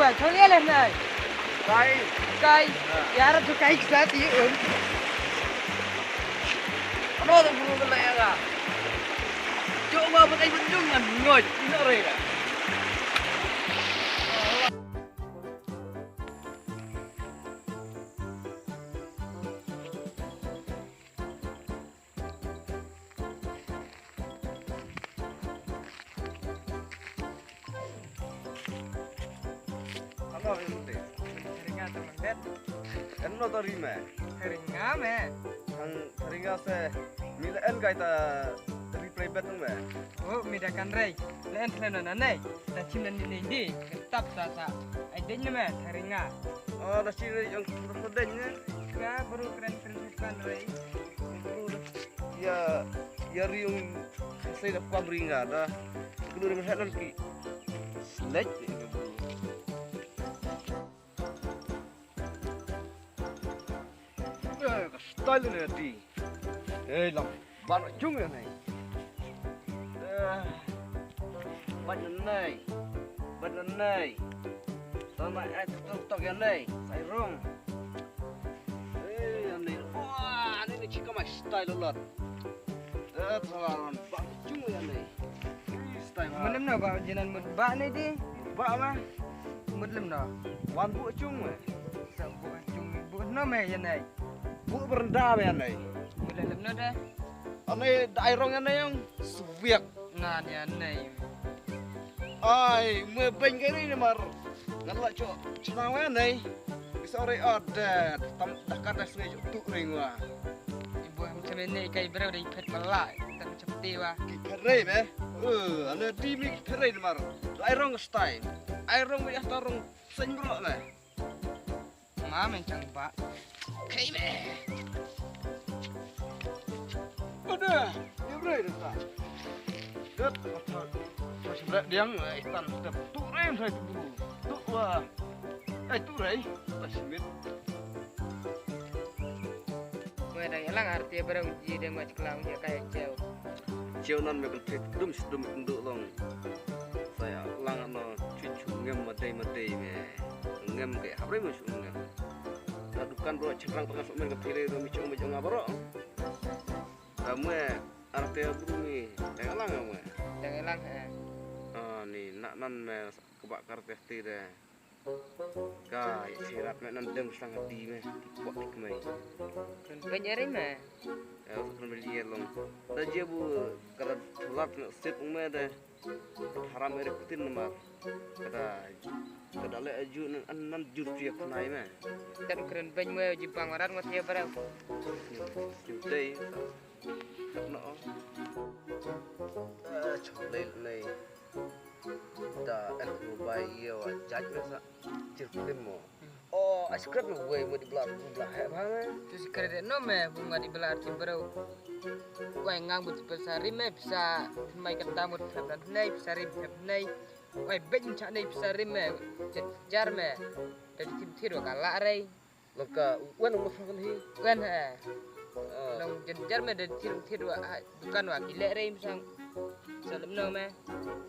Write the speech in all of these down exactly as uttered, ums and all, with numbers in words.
Ba, thong ïa leh nai. Kai. Kai. Ah. Ïa ra tu kai kita ti um. Ano tu buru kena ya ka. Jom ba pakai bendung kan ngoj. Ina re ka. Ano ri mute? Theringa ta mandet. Enno ta ri me? Theringa me. Ang theringa se mi le en kai ta ri play bet me. Oh, mi da kan rei. Le en thlen na nei. Ta chim na ni ni di. Tap ta ta. Ai den me theringa. Oh, da chim ni yang ta den ne. Ka bru kren kren kan rei. Bru. Ya, ya riung. Sai da kwam ringa da. Kulu rim het nan ki. Selek. Eh, ka style ne di. Eh, lam. Ban jung ya nei. Eh. Ban nei. Ban nei. Sama eh tok tok ya nei. Sai rong. Eh, ya nei. Wah, ni ni chika mai style lot. Eh, salah ron. Bang chung ya ni. Ih, style ha. Mut lem no ba jinan mut ba ni di. Ba ma. Mut lem no. Wan bu chung me. Sa bu chung bu no me ya ni. Bu berenda me ya ni. Mut lem no da. Ani dai rong ya ni yang suwiak. Ngan ya ni. Ai, me beng ke ni mar. Ngan la cho chna me ni. Sorry order. Tam dakat das ni tu ring wa. Ibu em cemene kai brau dei phet mala, tak cepti wa. Ki phet rei me. Eh, ana di mi ki phet rei mar. Ai rong style. Ai rong mi asta rong sen bro me. Ma men chang ba. Kai me. Ada, dia brei dah. Dah, macam macam rek diang, eh, tan step. Tu rei saya tu bulu. Tu wa. Eh, tu rei. Tak simit. Mwe dang ïalang arti barang uji dang mach klang ïa kai cheu. Cheu nan me kan thik dum sdum kan du long. Saya lang no chu chu ngem ma dei ma dei me. Ngem ke hap rei me chu ngem. Ta dukan bro chhrang tang suk men kan thile do mi chu me jong bro. Ta mwe arti bru mi dang ïalang mwe. Dang ïalang he. Ah ni nak nan me kebak karti ti de. Ka, ïa sirat me nan dem sang hati me, ti pok ti kmai. Kan pynjari me. Ya, kan beli long. Da je bu kada tulat me sip me da. Haram eri kutin namar. Kada, kada le aju nan, nan jur pia khnai me. Kan kren ben me jibang warat ngot ya barang. Judai. No. Eh, chulai nai. Da el ku bai ïa wa judge me sa. Chir klim mo. Oh, a secret mo wei mo di bla bla he ba me. Tu secret no me bu nga di bla ti bro. Wai ngang bu ti pesa rim me pesa mai kata mo ti pesa nei pesa rim pesa nei. Wai bej cha nei pesa rim me. Jar me. Tadi ti ti ro kala rei. Laka wan mo fa kan hi. Wan he. Long jen jar me da thir thir wa dukan wa ki le rei sang. Salam no me.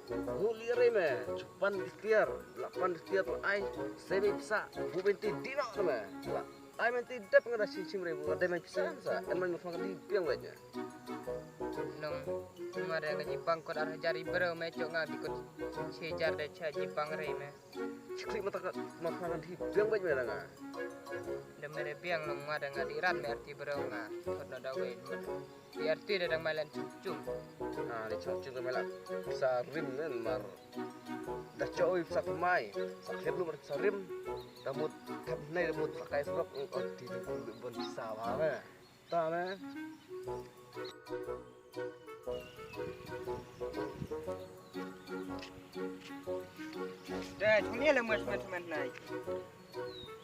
Gu li rei me. Chupan di tiar. Lapan di tiar la ai. Sebe sa. Bu benti dino me. La ai menti dep ngada chim chim rei bu ngada mai pisa sa. En mai mo fa kan di piang wajah. Nong. Mare ka jibang kot ar hajar i bro me chok nga bikot. Chejar de cha jibang rei me. Chiklik mata ka mata ka di biang baj me danga. Da mere biang long ma danga di ran me arti bro nga. Kot no da we. Di arti da dang mailan chung chung. Ah, di chung chung da mailan. Sa rim men mar. Da choi sa mai. Sa khlep lu mar sa rim. Da mut thap nei da mut sa kai srok. Oh, di di bon sa ba me. Ta me. Dai, thong ïa le mas mas mas nai.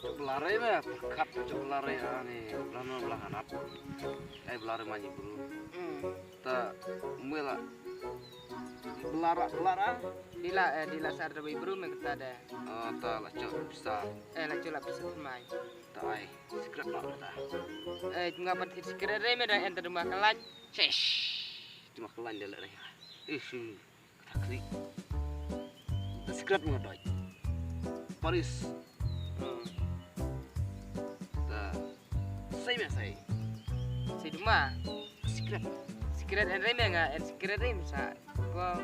Chok lare me, khat chok lare ani, blano bla hanap. Ai blare mani bru. Hmm. Ta mela. Blara blara. Dila eh dila sar da bru me kata de. Oh, ta la chok pisa. Eh la chok la pisa mai. Ta ai, secret no ta. Eh, nga ban thit secret re me da enter rumah kelan. Chesh. Rumah kelan dia lek re. Isu. Kata kri. Secret mo doi. Paris. Hmm. Ta. Sei me sei. Sei duma. Secret. Secret en rei me nga en secret rei me sa. Bom.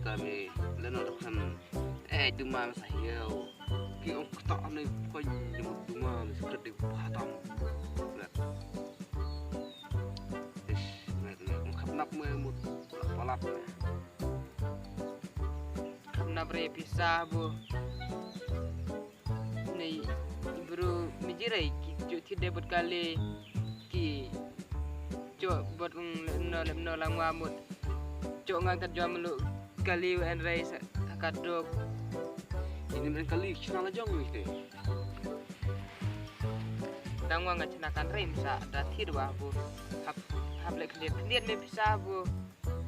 Ta me leno da kan. Eh duma me sa hiau. Ki ong kata ne ko ni duma me secret di batam. Ish, me me khap nap me mut. Palap me. Kham nap re pisa bu. Nei bru mi ji re ki ju thi de bot kali ki ju bot ng lemno lemno lang wa mut. Ju ngang tat jua melu kali en re sa ka dok. Ini men kali china la jong ni te. Dang wa nga china kan re sa da thi wa bu. Hap hap le khliet khliet me pisa bu.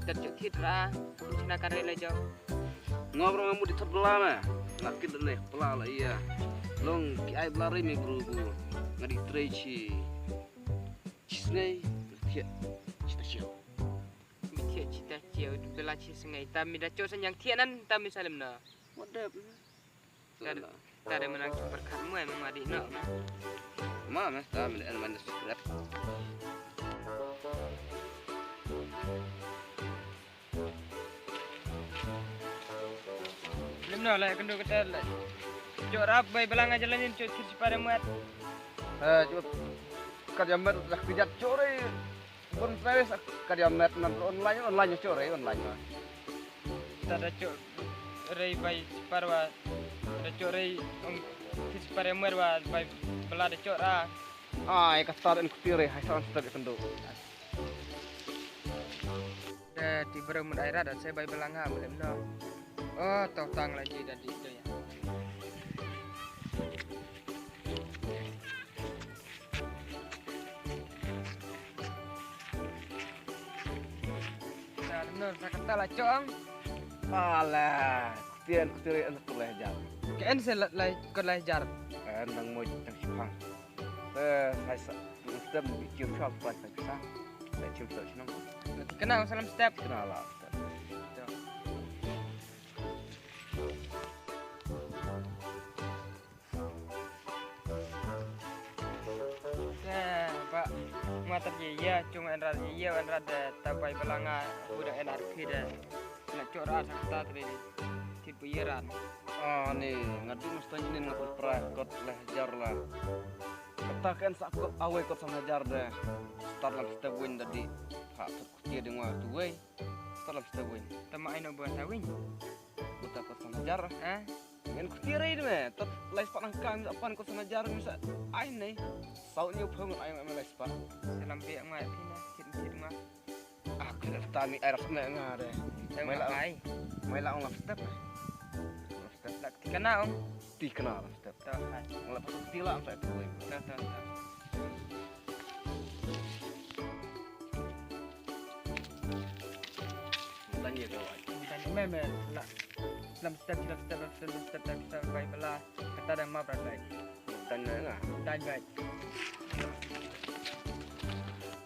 Tat ju thit ra, chna ka re la jong. Ngop ra nga mut di thot bla me. Nga kit ne bla la ia. Long ki ai bla re me bru bu. Nga di trei chi. Chi snei, nga thiah. Chi ta chiao. Mi thiah chi ta chiao, bla chi snei. Ta mi da cho sa nyang thiah nan, ta mi salem na. What the? Tar tar menang super khat muai meng madi no. Ma me ta me en man subscribe. Lim no la kendu kata la. Cok rap bai belang aja lanin cok cik sipare muat. Eh cok kat jamet lah kejat cok re. Bun private ka dia met nan online online cok rei online ma. Ta da cok rei bai parwa da cok rei ong kis pare merwa bai bela da cok ra. Ai ka tar en kutir rei hai san step sendu. Da ti bro mun ai ra da sai bai bela nga melem no. Oh tau tang lagi da di ya. Dah lenur sa kata lah cong. Alah, kutian kutiri an kulai jar. Ke en se lai kulai jar. En nang moj nang sipang. Eh, sai sa. Nang stem di kiu shop pas nang sa. Sai cium sa sinang. Kenal salam step. Kenal lah. Step. Te ba ngwa tat ye ye cung en rat ye ye en rat de ta bai bala nga u da en ar phi de na cok rat sa kata tri tit bu ye rat. Ah ni nga du mesti ni nga pun pra kot leh jar la. Kata ken sa kot awai kot sama jar de. Tar lam step win dadi. Ha kot kutia de ngwa tu wei. Tar lam step win. Tama ai no buat sa win. Buta kot sama jar. Eh? Ngen kutia rei de me. Tot lai spat nang kang sa pan kot sama jar me sa ai nei. Sau nyu phung ai me lai spat. Salam pe ngai pina kit kit ma. Ah kena tani ai ras me nga de. Mai la ai. Mai la ong lam step. Lam step. Lak tikana ong. Tikana lam step. Tau hai. Ngala pasal tila am sa tu. Tau tau tau. Tanya tu ai. Tanya me me la. Lam step lam step lam step lam step lam step bai bala. Kata dah map rat lai. Tanya nga. Tanya bai.